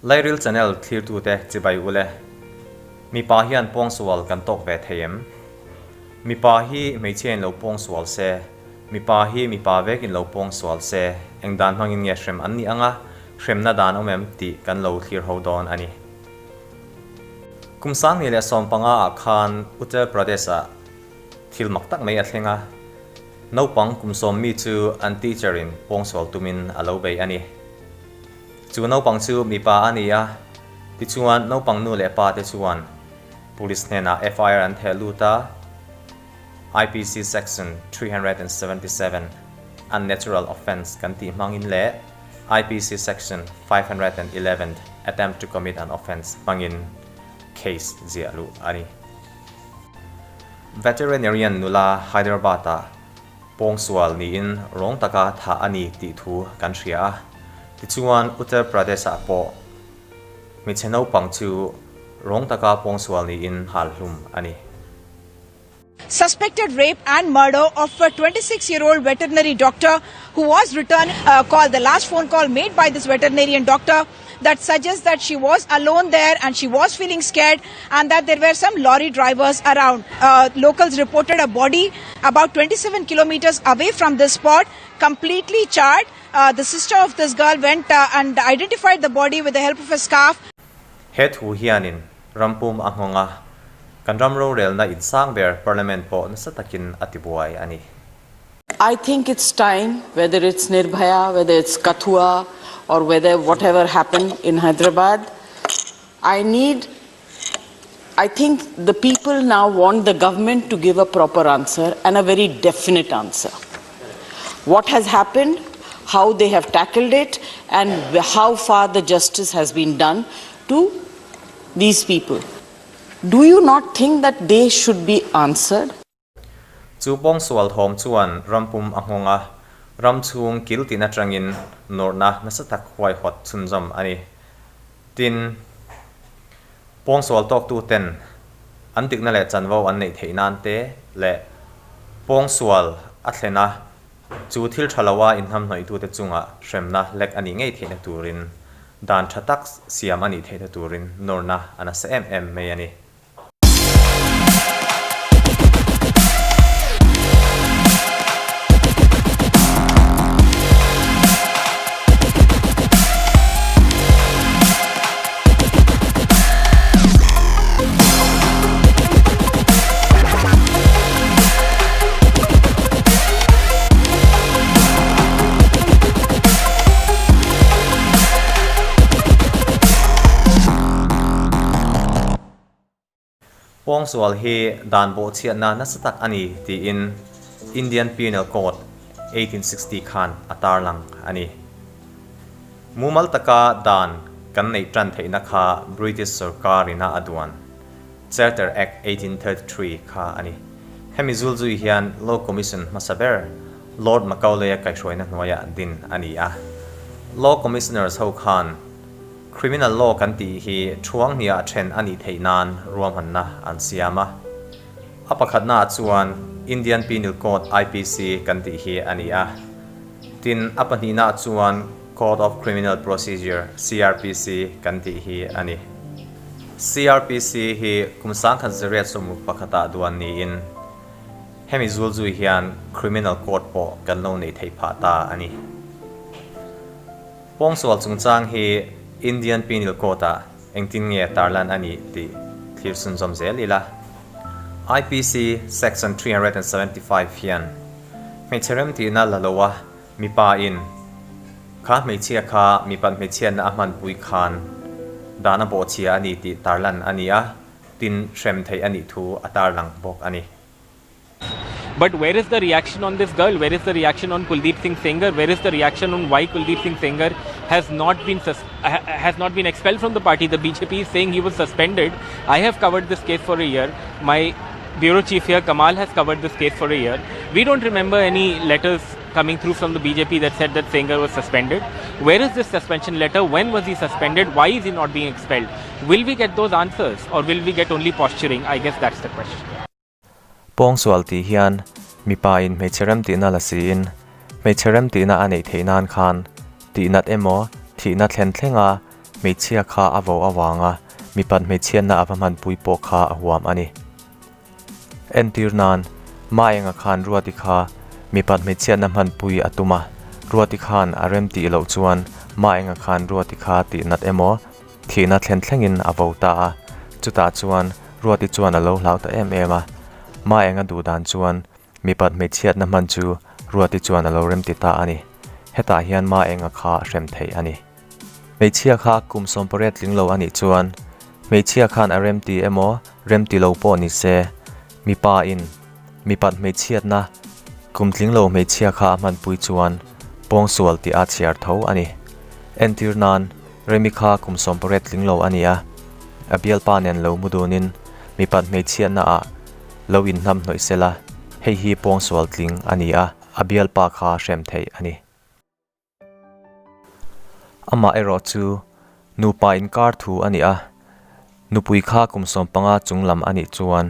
Lairil channel thlirtute chibai ule. Mipa hian pawngsual kan tawk ve thei em? Mipa hi hmeichhia in lo pawngsual se, mipa hi mipa vekin lo pawngsual se, eng dan hmangin nge hrem an nih anga hremna dan awm em tih kan lo thlir ho dawn a ni. Kum 2015 ah khan Uttar Pradesh ah thil mak tak mai a thleng a, naupang kum sawm mi chu an teacher in pawngsual tumin a lo bei a ni. Chu naupang chu mipa a ni a, tichuan naupang nu leh pa te chuan Police hnenah FIR an theh lut a, IPC Section 377, Unnatural Offence kan tih hmangin leh IPC Section 511, Attempt to Commit an Offence hmangin case ziah luh a ni. Veterinarian nula Hyderabad-ah pawngsual niin rawng taka thah a ni tih thu kan hria a, tichuan Uttar Pradesh-ah pawh hmeichhe naupang chu rawng taka pawngsual niin hal hlum a ni. Suspected rape and murder of a 26-year-old veterinary doctor who was returned uh, call, the last phone call made by this veterinarian doctor that suggests that she was alone there and she was feeling scared and that there were some lorry drivers around. Uh, locals reported a body about 27 kilometers away from this spot, completely charred. Uh, the sister of this girl went uh, and identified the body with the help of a scarf. He thu hianin rampum a nghawng a, kan ram rorelna insang ber Parliament pawh nasa takin a tibuai a ni. I think it's time, whether it's Nirbhaya, whether it's Kathua, or whether whatever happened in Hyderabad, I need, I think the people now want the government to give a proper answer and a very definite answer. What has happened, how they have tackled it, and how far the justice has been done to these people. Do you not think that they should be answered? Chu pawngsual thawm chuan rampum a nghawng a, ram chhung kil tin atangin nawrhna nasa tak huaihawt chhunzawm a ni. Tin, pawngsual tawktuten an dikna leh chanvo an neih theih nan te leh pawngsual a thlen a, chu thil tha loa inhnamhnawihtute chunga hremna lek a nih ngei theihna turin dan tha tak siam a nih theihna turin nawrhna a nasa em em mai a ni. Pawngsual hi dan bawhchhiatna nasa tak a ni tiin Indian Penal Code 1860 khan a tarlang a ni. Mumal taka dan kan neih tan theihna kha British sorkarina a duan Charter Act 1833 kha a ni. Hemi zulzui hian Law Commission hmasa ber Lord Macaulay-a kaihhruaina hnuaiah din a ni a. Law Commissioners ho khan Criminal law kan tih hi thuang hniah then a nih theih nan ruahmanna an siam a. A pakhatnaah chuan Indian Penal Code, IPC, kan tih hi a ni a. Tin, a pahnihnaah chuan Code of Criminal Procedure, CrPC, kan tih hi a ni. CrPC hi kum 1961ah duan niin hemi zulzui hian Criminal Court pawh kan lo neih theih phah ta a ni. Pawngsual chungchang hi Indian Penal Code-ah engtin nge tarlan a nih tih thlir chhunzawm zel ila. IPC Section 375 hian hmeichhe remtihna la lo a mipa in kha hmeichhia kha mipat hmeichhiatna a hmanpui khan dan a bawhchhia a ni tih tarlan a ni a, tin hrem theih a nih thu a tarlang bawk a ni. But where is the reaction on this girl? Where is the reaction on Kuldeep Singh Sengar? Where is the reaction on why Kuldeep Singh Sengar has not been has not been expelled from the party? The BJP is saying he was suspended. I have covered this case for a year. My bureau chief here, Kamal, has covered this case for a year. We don't remember any letters coming through from the BJP that said that Sengar was suspended. Where is this suspension letter? When was he suspended? Why is he not being expelled? Will we get those answers or will we get only posturing? I guess that's the question. Pawngsual tih hian mipa in hmeichhe rem tihna la siin hmeichhe rem tihna a neih theih nan khan tihnat emaw thihna thlen thlenga hmeichhia kha a vo avanga mipat hmeichhiatna a va hmanpui pawh kha a huam a ni. Entir nan, Maenga khan Ruati kha mipat hmeichhiatna hmanpui a tum a, Ruati khan a rem tih loh chuan Maenga khan Ruati kha tih nat emaw thihna thlen thlengin a vo ta a, chutah chuan Ruati chuan a lo hlau ta em em a, Maenga duh dan chuan mipat hmeichhiatna hman chu Ruati chuan a lo rem ti ta a ni. Hetah hian Maenga kha hrem theih a ni. Hmeichhia kha kum 18 tling lo a nih chuan hmeichhia khan a remti emaw remti lo pawh ni se, mipa in mipat hmeichhiatna kum tling lo hmeichhia kha a hmanpui chuan pawngsual tih a chhiar tho a ni. Entir nan, Remi kha kum 18 tling lo a ni a, a bialpa nen lo mu dunin mipat hmeichhiatna ah lo inhnam hnawih sela, hei hi pawngsual tling a ni a, a bialpa kha hrem theih a ni. Amah erawh chu nupa inkar thu a ni a, nupui kha kum 15 chung lam a nih chuan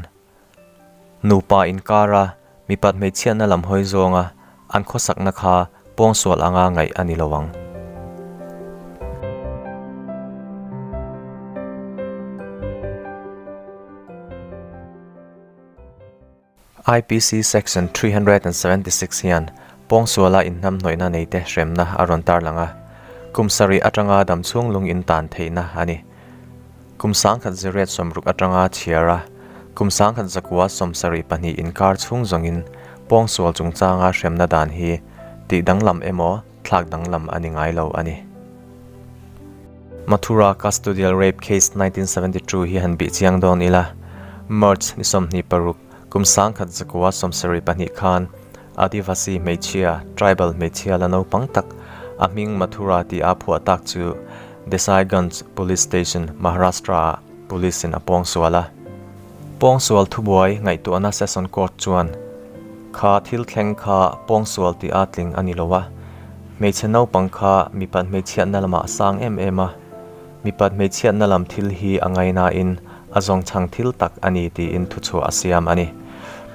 nupa inkara mipat hmeichhiatna lam hawi zawnga an khawsakna kha pawngsual anga ngaih a ni lo ang. IPC Section 376 hian pawngsuala inhnamhnawihna neite hremna a rawn tarlang a, kum sarih atanga damchhung lung in tan theihna a ni. Kum 1960 atanga chhiar a, kum 1972 inkar chhung zawngin pawngsual chungchanga hremna dan hi tih danglam emaw thlak danglam a ni ngai lo a ni. Mathura Custodial Rape Case 1972 hi han bih chiang dawn ila, March ni 26, kum 1972 khan Adivasi hmeichhia, tribal hmeichhia la naupang tak, a hming Mathura tih a phuah tak chu Desaiganj Police Station, Maharashtra-ah police in a pawngsual a. Pawngsual thubuai ngaihtuahna Session Court chuan kha thil thleng kha pawngsual tih a tling a ni lo a, Hmeichhe naupang kha mipat hmeichhiatna lamah a sang em em a, mipat hmeichhiatna lam thil hi a ngainain a zawngchhang thil tak a ni tiin thuchhuah a siam a ni.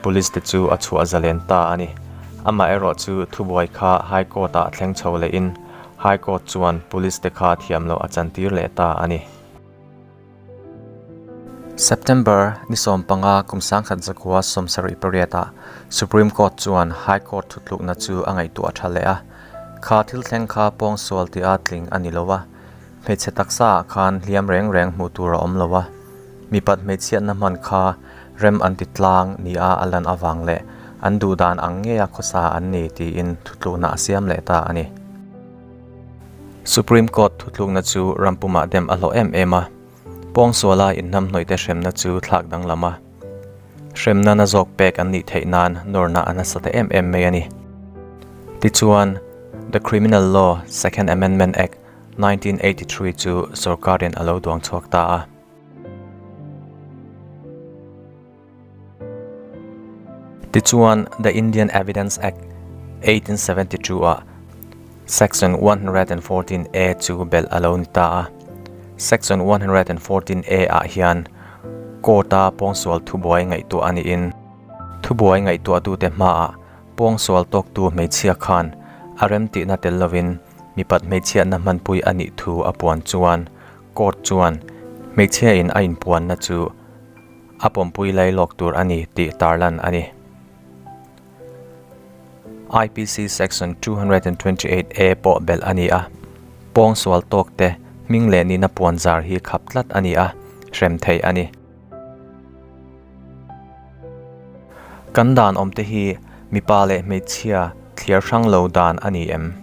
Police te chu a chhuah zalen ta a ni. Amaherawh chu thubuai kha High Court ah thleng chho lehin High Court chuan Police te kha thiam loh a chantir leh ta a ni. September ni 15 kum 1978 ah Supreme Court chuan High Court thutlukna chu a ngaihtuah tha leh a, kha thil thleng kha pawngsual tih a tling a ni lo a, hmeichhe taksa ah khan hliam reng reng hmuh tur a awm lo a, mipat hmeichhiatna hman kha rem an ti tlang ni a a lan avang leh an duh dan ang ngeia khawsa an ni tiin thutlukna a siam leh ta a ni. Supreme Court thutlukna chu ram pumah dem a hlawh em em a, pawngsuala inhnamhnawihte hremna chu thlak danglam a, hremna na zawk pek an nih theih nan nawrna a nasa ta em em mai a ni. Tichuan, The Criminal Law, Second Amendment Act, 1983 chu sorkarin a lo duang chhuak ta a. Tichuan, The Indian Evidence Act, 1872 ah Section 114A chu belh a lo ni ta a. Section 114A ah hian Court-a pawngsual thubuai ngaihtuah a niin, thubuai ngaihtuahtute hmaah pawngsual tawktu hmeichhia khan a remtihna tel lovin mipat hmeichhiatna hmanpui a nih thu a puan chuan Court chuan hmeichhiain a inpuanna chu a pawmpui lai lawk tur a ni tih tarlan a ni. IPC Section 228A pawh belh a ni a, pawngsual tawk te hming leh nihna puan zar hi khap tlat a ni a, hrem theih a ni. Kan dan awm te hi mipa leh hmeichhia thliar hrang lo dan a ni em?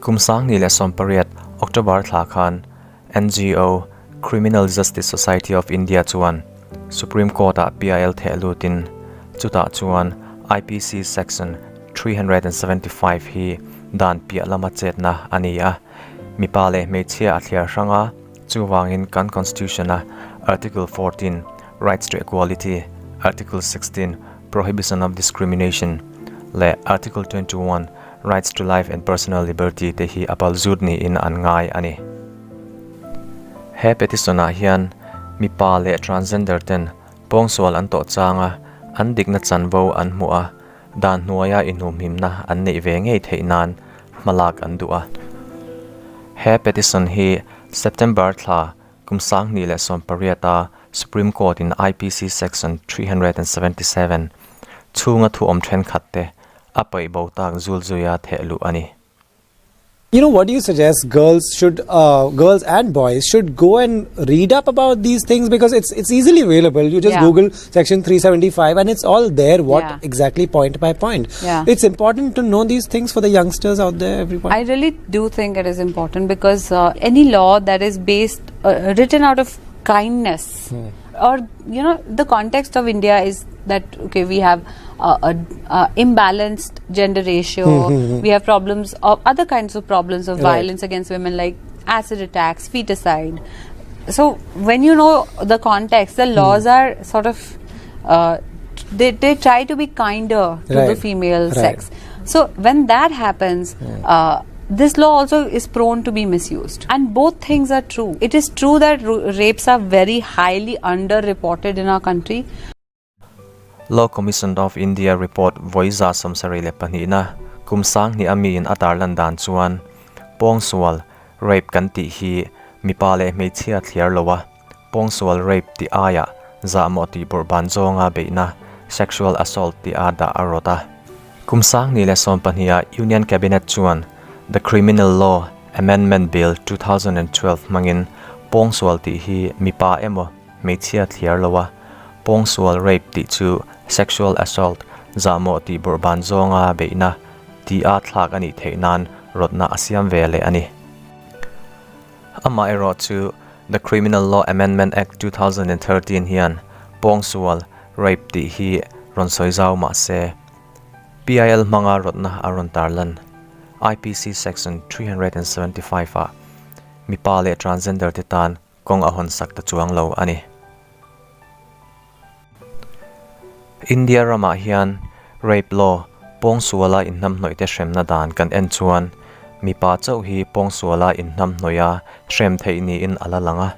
Kum 2018 October thla khan NGO Criminal Justice Society of India chuan Supreme Court-ah PIL theh lutin chutah chuan IPC Section 375 hi dan piah lama chetna a ni a, mipa leh hmeichhia a thliar hrang a, chuvangin kan Constitution-a Article 14, Rights to Equality, Article 16, Prohibition of Discrimination, leh Article 21, Rights to Life and Personal Liberty te hi a pal zut niin an ngai a ni. He petition ah hian mipa leh transgender ten pawngsual an tawh changa an dikna chanvo an hmuh a, dan hnuaia inhumhimna an neih ve ngei theih nan hmalak an duh a. He petition hi September thla kum 2018 a Supreme Court in IPC Section 377 chhunga thu awm thenkhat te a paih bo tak zul zuia theh luh a ni. You know, what do you suggest girls should, girls and boys should go and read up about these things because it's it's easily available. You just Google section 375 and it's all there, what exactly point by point. It's important to know these things for the youngsters out there, everyone. I really do think it is important because any law that is based, written out of kindness or, you know, the context of India is that, okay, we have a imbalanced gender ratio, we have problems of other kinds of problems of violence against women like acid attacks, feticide. So when you know the context, the laws are sort of, they try to be kinder to the female sex. So when that happens, this law also is prone to be misused. And both things are true. It is true that rapes are very highly underreported in our country. Law Commission of India report vawi 72 na kum 2000 a miin a tarlan dan chuan pawngsual rape kan tih hi mipa leh hmeichhia thliar lo a, pawngsual rape tih aiah zahmawh tih bawrhban zawnga beihna sexual assault tih a dah a rawt a. Kum 2012 ah Union Cabinet chuan The Criminal Law Amendment Bill 2012 hmangin pawngsual tih hi mipa emaw hmeichhia thliar lo a, pawngsual rape tih chu sexual assault zahmawh tih bawrhban zawnga beihna tih a thlak a nih theih nan rawtna a siam ve leh a ni. Amaherawh chu The Criminal Law Amendment Act 2013 hian pawngsual rape tih hi rawn sawi zau mah se, PIL hmanga rawtna a rawn tarlan IPC Section 375 ah mipa leh transgender te tan kawng a hawn sak ta chuang lo a ni. India ramah hian rape law pawngsuala inhnamhnawih te hremna dan kan en chuan mipa chauh hi pawngsuala inhnamhnawih a hrem theih niin a la lang a.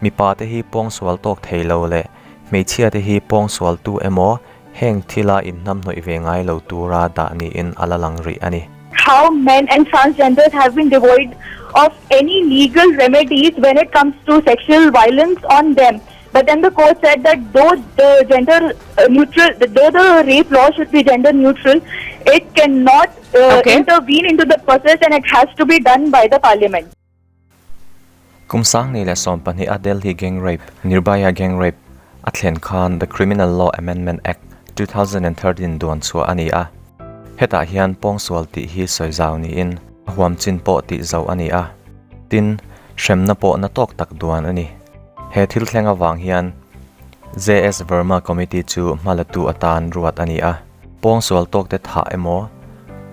Mipa te hi pawngsual tawk thei lo leh hmeichhia te hi pawngsual tu emaw heng thila inhnamhnawih ve ngai lo tura dah niin a la lang rih a ni. How men and transgenders have been devoid of any legal remedies when it comes to sexual violence on them. But then the court said that though the gender neutral, though the rape law should be gender neutral, it cannot intervene into the process and it has to be done by the parliament. Kum 2012 a Delhi gang rape, Nirbhaya gang rape, a thlen khan The Criminal Law Amendment Act, 2013 duan chhuah a ni a. Hetah hian pawngsual tih hi sawi zau niin a huam chin pawh tih zauh a ni a. Tin, hremna pawh na tawk tak duan a ni. He thil thleng avang hian JS Verma Committee chu hmalatu atan ruat a ni a. Pawngsual tawkte thah emaw,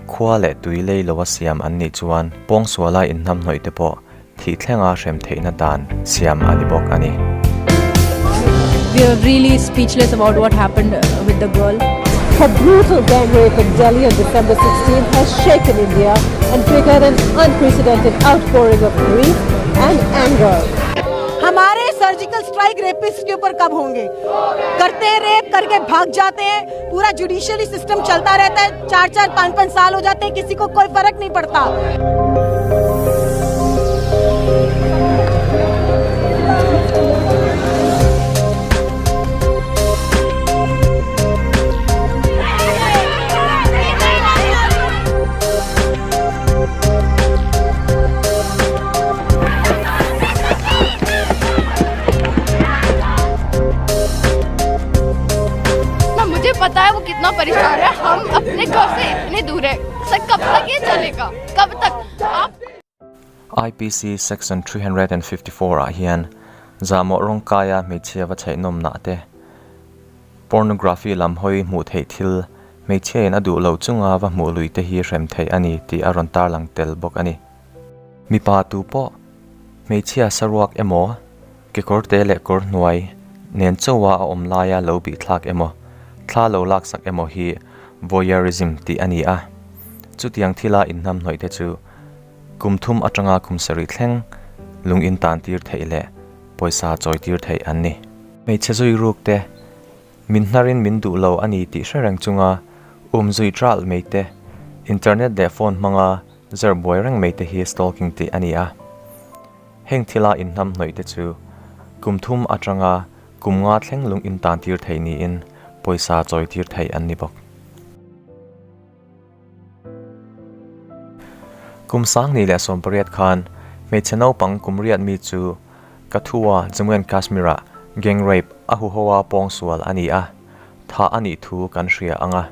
khua leh tui lei loa siam an nih chuan pawngsuala inhnamhnawih te pawh thih thlenga hrem theihna dan siam a ni bawk a ni. We are really speechless about what happened with the girl. Her brutal gang rape in Delhi on December 16 has shaken India and triggered an unprecedented outpouring of grief and anger. हमारे surgical strike rapist के ऊपर कब होंगे? करते हैं rape करके भाग जाते हैं, पूरा जुडिशियरी सिस्टम चलता रहता है, 4-4 5-5 साल हो जाते हैं, किसी को कोई फर्क नहीं पड़ता। मुझे पता है वो कितना परेशान है, हम अपने घर से इतने दूर है सर, कब तक ये चलेगा, कब तक आप? IPC Section 354 ah hian zahmawh rawng kaia hmeichhia va chhaih nawmnah te pornography lam hawi hmuh theih thil hmeichhia in a duh lo chunga va hmuh lui te hi hrem theih a ni tih a rawn tarlang tel bawk a ni. Mipa tu pawh hmeichhia saruak emaw kekawr te leh kawr hnuai nen chauha a awm laia lo bih thlak emaw thla lo laksak emaw hi voyeurism tih a ni a. Chutiang thila inhnamhnawih te chu kum thum atanga kum sarih thleng lung in tan tir theih leh pawisa chawi tir theih an ni. Hmeichhe zui ruk te, min hnarin min duh lo a ni tih hre reng chunga um zui tral mai te, internet leh phone hmanga Zir buai reng mai te hi stalking tih a ni a. Heng thila inhnamhnawih te chu kum thum atanga kum nga thleng lung intan tir thei niin pawisa chawi tir thei an ni bawk. Kum sangni leh 18 khan hmeichhe naupang kum riat mi chu Kathua, Jammu and Kashmir-ah gang rape a huhoa pawngsual a ni a, tha a nih thu kan hria ang a,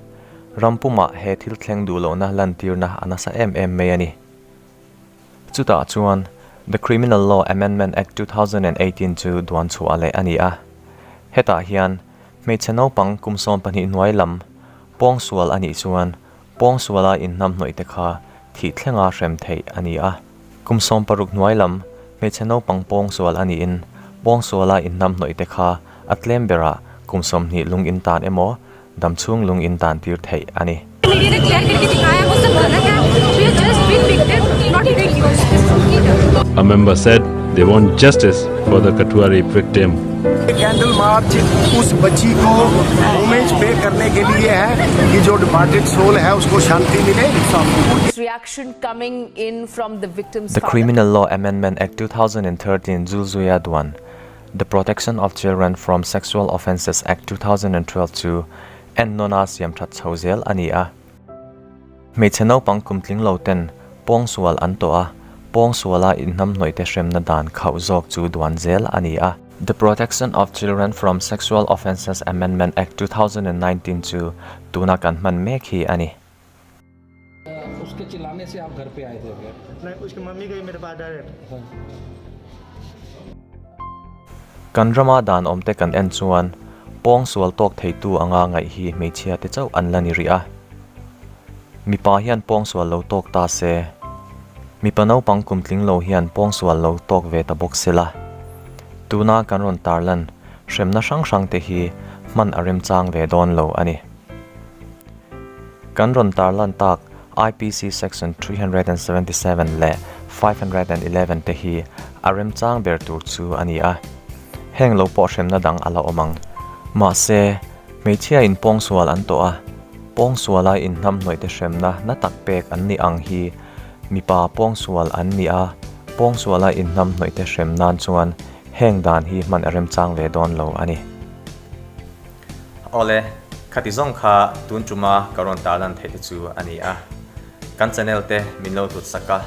ram pumah he thil thleng duh lohna lantirna a nasa em em mai a ni. Chutah chuan The Criminal Law Amendment Act 2018 chu duan chhuah leh a ni a, hetah hian hmeichhe naupang kum 12 hnuai lam pawngsual a nih chuan pawngsuala inhnamhnawih te kha thih thlenga hrem theih a ni a. Kum 60 hnuai lam hmeichhe naupang pawngsual a niin pawngsuala inhnamhnawih te kha a tlem berah kum 20 lung intan emaw damchhung lung intan tir theih a ni. A member said they want justice for the Kathua rape victim. Candle march उस बच्ची को होमेज पे करने के लिए है कि जो डिपार्टेड सोल है उसको शांति मिले। Reaction coming in from the victim's The Criminal Law Amendment Act 2013 Zulzuya Duan, The Protection of Children from Sexual Offences Act 2012 chu en nona siam that chho zel a ni a. Hmeichhe naupang kum tling lo ten pawngsual an tawh a, pawngsuala inhnamhnawih te hremna dan khauh zawk chu duan zel a ni a. The Protection of Children from Sexual Offences Amendment Act 2019 chu tuna kan hman mek hi a ni. उसके चिल्लाने से आप घर पे आए थे फिर? नहीं, उसकी मम्मी गई मेरे पास direct. Kan rama dan awmte kan en chuan pawngsual tawk theitu anga ngaih hi hmeichhia te chauh an la ni rih a. Mipa hian pawngsual lo tawk ta se, mipa naupang kum tling lo hian pawngsual lo tawk ve ta bawk se la. Tuna kan rawn tarlan hremna hrang hrang te hi hman a remchang ve dawn lo a ni. Kan rawn tarlan tak IPC section 377 leh 511 te hi a remchang ber tur chu a ni a. Heng lo pawh hremna dang a la awm ang. Mahse, hmeichhia in pawngsual an tawh a, pawngsuala inhnamhnawih te hremna na tak pek an ni ang hi mipa pawngsual an ni a, pawngsuala inhnamhnawih te hrem nan chuan heng dan hi hman a remchang ve dawn lo a ni. Awle, khati zawng kha tun tuma ka rawn tarlan theih te chu a ni a. Kan channel te min lo hlut sak a,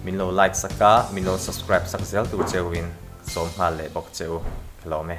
min lo like sak a, min lo subscribe sak zel tur cheuin sawm nghal leh bawk cheu ka lawm e.